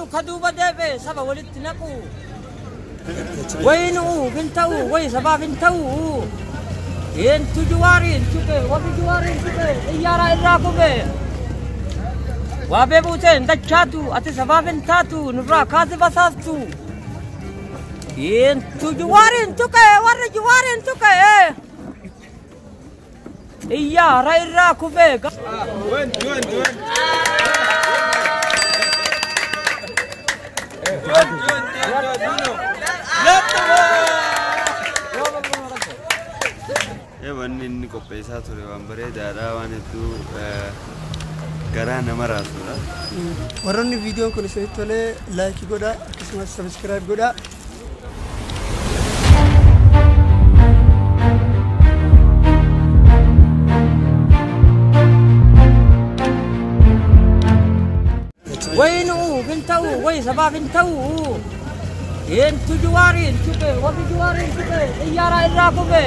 Eentu ka duuba deebi'e saba walitti naqu. Wayi nu'uuf hin ta'u, wayi sabaaf hin ta'u. Eentu Juwaariin tuqe, warri Juwaariin tuqe xiyyaara irraa kufe. Waabee buutee hin dachaatu, ati sabaaf hin taatu, nurraa kaasi basaastu. Eentu Juwaariin tuqe, warri Juwaariin tuqe xiyyaara irraa kufe. Wanni inni qopheessaa ture waan bareedaadha, waan hedduu garaa nama raasudha. Warroonni viidiyoon kun isinitti tolee like godhaa, akkasumas subscribe godhaa. Wayi nu'uuf hin ta'u, wayi sabaaf hin ta'u. Eentu Juwaariin tuqe, warri Juwaariin tuqe xiyyaara irraa kufe.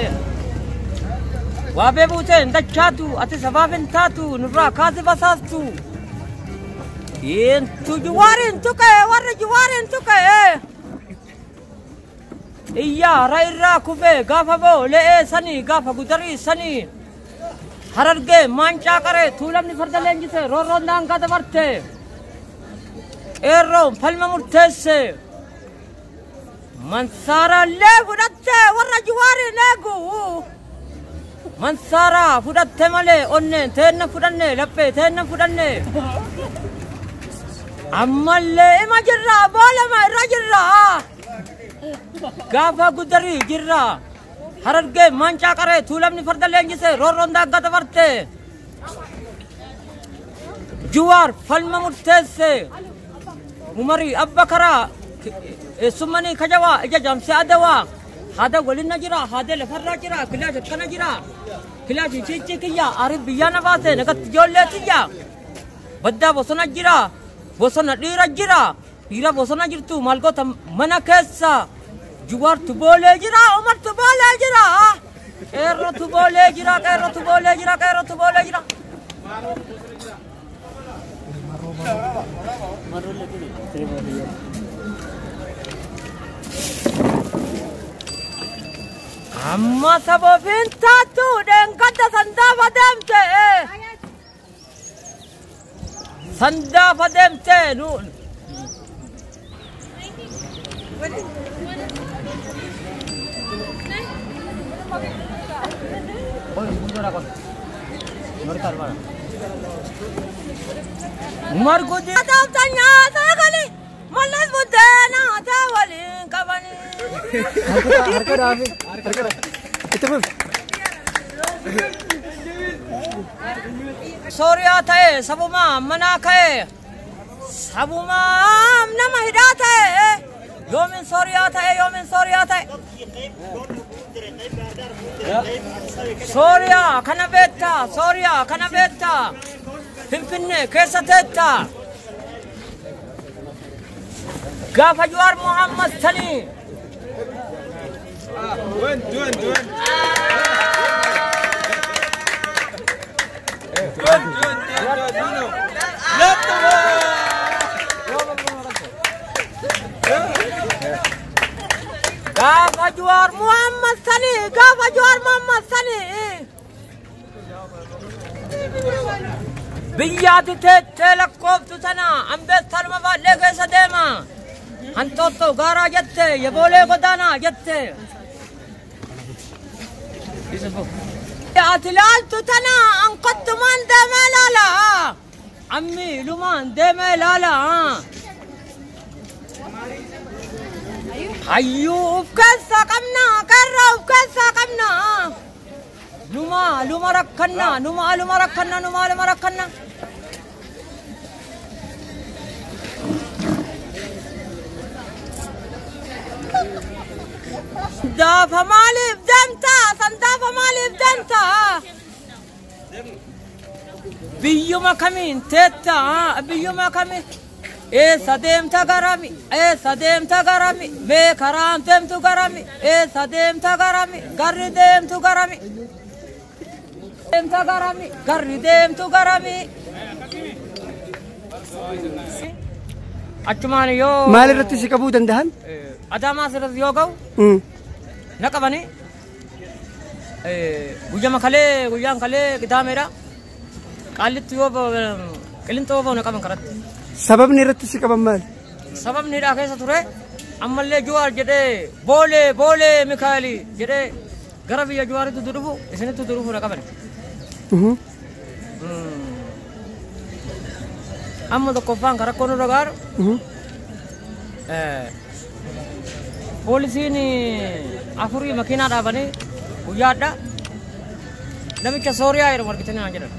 Waabee buutee hin dachaatu, ati sabaaf hin taatu, nurraa kaasi basaastu. Eentu Juwaariin tuqe, warri Juwaariin tuqe xiyyaara irraa kufe. Gaafa boole'ee sanii, gaafa Gudarii sanii, Harargee maancaa qaree, Tuulamni farda leenjise, roorroon daangaa dabarte. Qeerroon falma murteesse. Mansaaraallee fudhatte warra Juwaariin eegu. Mansaaraa fudhatte malee onneen teenna fudhanne, laphee teenna fudhanne. Ammallee ima jirra, boolema irra jirra. Gaafa Gudarii jirra. Harargee maancaa qaree, Tuulamni farda leenjise, roorroon daangaa dabarte. Juwaar falma murteesse. Umarii abba karaa eessummanii kajawaa ija jaamsee adawaa. Haada walinna jira, haada lafarraa jira, kilaash akkana jira. Kilaash ciiccii kiyya, aariif biyyaa na baase, nagatti ijoollee tiyya. Baddaa bosona jira, bosona dhiira jira. Dhiira bosona jirtu maal goota mana keessa. Juwaartu boolee jira, Umartu boolee jira. Qeerrotu boolee jira, qeerrotu boolee jira, qeerrotu boolee jira. Amma sababiin taatu dheengadda sandaafa deemte. Sandaafa deemte nu. Umar gudi. Adamta nyaata gali. Mallas buddeena haa waliin qabanii. Harka dhaafi. Harka dhaafi. Itti fufi. Sooriyaa ta'e sabumaa manaa ka'e, sabumaa nama hidhaa ta'e, yoomin Sooriyaa ta'e, yoomin Sooriyaa ta'e. Sooriyaa kana beektaa, Sooriyaa kana beektaa, Finfinnee keessa teettaa. Gaafa Jawaar Muhammad sanii. Gaafa Jawaar Muhammad sanii, gaafa Jawaar Muhammad sanii. Biyyaati teettee lakkooftu tana ambeessaluma baadhee keessa deema. Hanxooxxoo gaaraa jette, yeboolee godaanaa jette. Ati laaltu tana ankottumaan deemee laala. Ammi lumaan deemee laala. Hayyuu uf keessaa qabna, qeerroo uf keessaa qabna. Numa luma rakkanna, numa luma rakkanna, numa luma rakkanna. Sandaafa maaliif deemta? Sandaafa maaliif deemta? Biyyuma kamiin teetta? Biyyuma kamiin? Eessa deemta garami? Eessa deemta garami? Mee karaan deemtu garami? Eessa deemta garami? Garri deemtu garami? Deemta garami? Garri deemtu garami? Achumaan yoo Maal irratti si qabuu danda'an? Adaamaa sirratti yoo ga'u na qabanii guyyama kalee guyyaan kalee qidaameedha. Qaallitti yoo qilinxoo ba'u na qaban karatti. Sababni irratti si qaban maali? Sababni hidhaa keessa ture ammallee Jawaar jedhee boolee boolee Mikaa'eli jedhee gara biyya Jawaaritti dhufu isinitti dhufu na qaban. Amma tokkoffaan kan rakkoo nurra gaaru poolisiin afurii makiinaa dhaabanii guyyaadha namicha Sooriyaa jedhamu argitanii naan jedhan.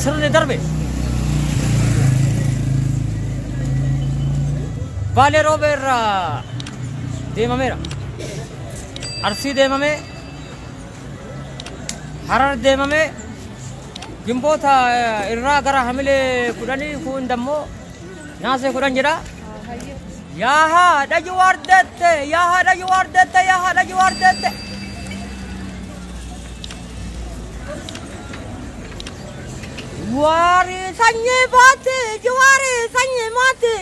Sirni darbe Baalee roobee irraa deemameera. Arsii deemamee, Harar deemamee, Gimboota irraa gara hamilee 10 kun dammoo naasee 10 jedha. Yaa haadha Jawaar deette, yaa haadha Jawaar deette, yaa haadha Jawaar deette. Jawaari sanyii baati, Jawaari sanyii maati.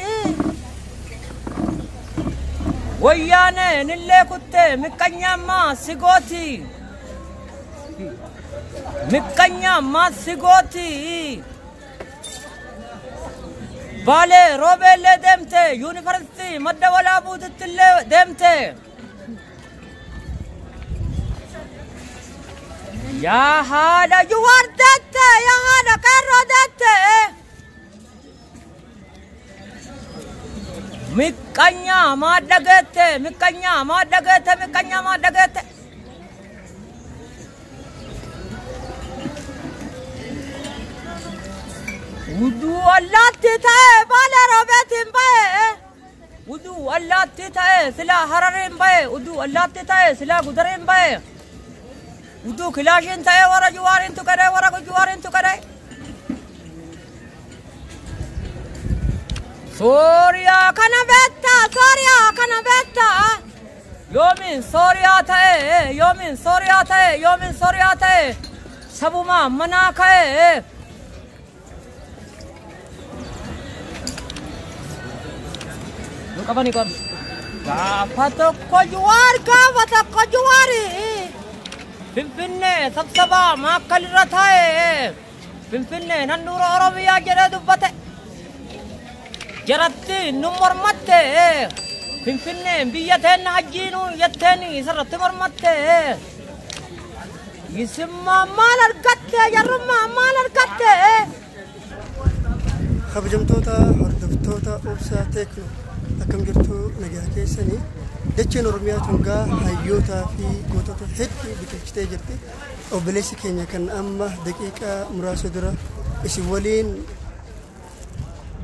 Wayyaanee nillee kuttee miqqanyaammaa sigooti. Miqqanyaammaa sigooti. Baalee roobeellee deemte yuunivarsiitii madda walaabuutittillee deemte. Yaa haadha Jawaar deette, yaa haadha qeerroo deette. Miqqanyaa maa dhageette, miqqanyaa maa dhageette, miqqanyaa maa dhageette. Uduu allaatti ta'e Baalee roobeetiin ba'e. Uduu allaatti ta'e silaa Harariin ba'e. Uduu allaatti ta'e silaa Gudariin ba'e. Uduu kilaashiin ta'e warra Jawaariin tuqadhe warra Jawaariin tuqadhe. Sooriyaa kana beektaa Sooriyaa kana beektaa. Yoomiin Sooriyaa ta'e yoomiin Sooriyaa ta'e yoomiin Sooriyaa ta'e sabumaa manaa ka'e. Nu qabani qabu. Gaafa tokko Jawaar gaafa tokko Jawaari. Finfinnee sabsabaa maakkalirra taa'e. Finfinnee handhuura Oromiyaa jedhee dubbate. Jaratti nu mormatte. Finfinneen biyya teenna hajjiinu jetteeni isarratti mormatte. Isimmaa maal argatte jarrummaa maal argatte? Kabajamtoota hordoftoota Obsaa Teeknoo akkam jirtu nagaa keessanii dacheen Oromiyaa tungaa hayyootaa fi gootota hedduu biqilchitee jirti. Obboleessi keenya kan amma daqiiqaa muraasa dura isin waliin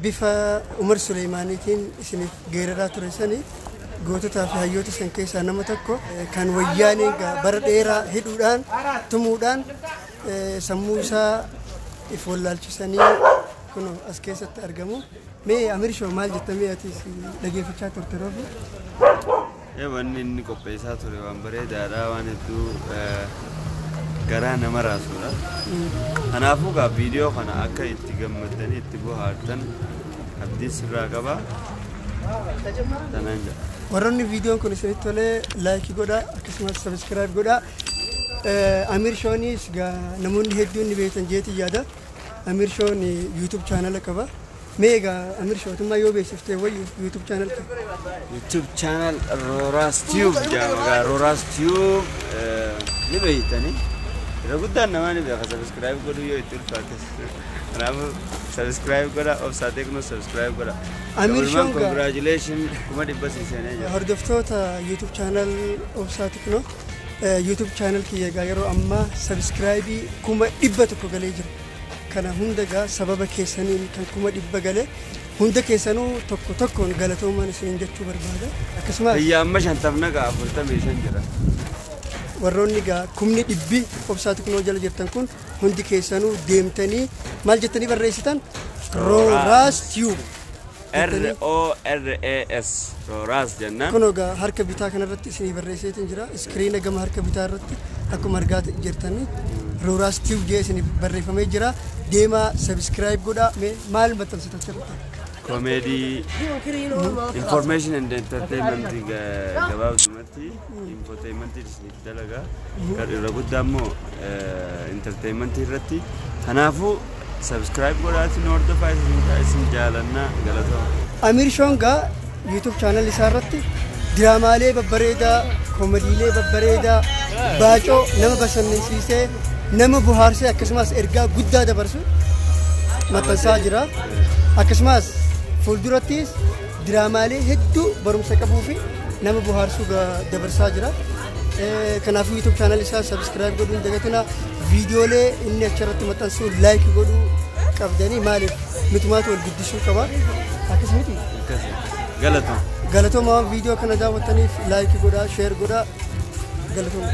bifa Umar Suleymaaniitiin isiniif geeraraa ture sani goototaa fi hayyoota san keessaa nama tokko kan wayyaaneen bara dheeraa hidhuudhaan tumuudhaan sammuu isaa if wallaalchisanii kun as keessatti argamu. Mee Amirshoo maal jettamee ati dhageeffachaa turte roofu? Wanni inni qopheessaa ture waan bareedaadha waan hedduu garaa nama raasudha. Kanaafuu gaa viidiyoo kana akka itti gammaddanii itti bohaartan abdii sirraa qaba. Tanaan jedha. Warroonni viidiyoon kun isinitti tolee laayikii godhaa akkasumas sabiskiraayib godhaa. Amir Shoonis gaa namoonni hedduun ni beektan jeetii yaada. Amir Shoon YouTube chaanala qaba. Mee egaa Amir Shootummaa yoo beeksiftee wayyu YouTube chaanal qaba. YouTube channel Roras Tube jedhama gaa Roras Tube ni beektanii. Irra guddaan namaa ni beeka subscribe godhuu yoo itti ulfaates. Kanaafuu subscribe godha Obsaa Teeknoo subscribe godha. Amir Shoon gaa congratulation 100,000 seenee jira. Hordoftoota YouTube channel Obsaa Teeknoo YouTube channel kiyya egaa yeroo ammaa sabiskiraayibii 100,000 galee jira. Kana hunda egaa sababa keessaniin kan 100,000 galee hunda keessanuu tokko tokkoon galatoomaan isiniin jechuu barbaada. Akkasumas Biyya amma 50 nagaa 45 jira. Warroonni egaa 100,000 Obsaa Teeknoo jala jirtan kun hundi keessanuu deemtanii maal jettanii barreessitan? Roras Tube. R O R A S Roras jennaan. Kun egaa harka bitaa kanarratti isinii barreesseetiin jira. Iskiriina gama harka bitaa irratti akkuma argaa jirtanii Roras Tube jee isinii barreeffamee jira. Deemaa subscribe godhaa. Mee maal maxxansita achirratti? Comedy, information and entertainment, gabaabdumatti infotainment isiniif dalagaa. Kan irra guddaa immoo entertainment irratti. Kanaafuu subscribe godhaatiin hordofaa, isin jaalannaa, galatooma. Amir Shongaa YouTube channel isaa irratti diraamaalee babbareedaa, koomediilee babbareedaa, baacoo nama bashannansiisee, nama bohaarsee, akkasumas ergaa guddaa dabarsu maxxansaa jira. Akkasumas fuuldurattis diraamaalee hedduu barumsa qabuu fi nama bohaarsuu dabarsaa jira. Kanaafuu YouTube channel isaa subscribe godhuu hin dagatinaa. Viidiyoolee inni achirratti maxxansu like godhuu qabdanii, maaliif nutumaatu wal guddisuu qaba. Akkas miti? Akkasi. Galatooma. Galatooma, waan viidiyoo kana daawwattaniif like godhaa, share godhaa. Galatooma.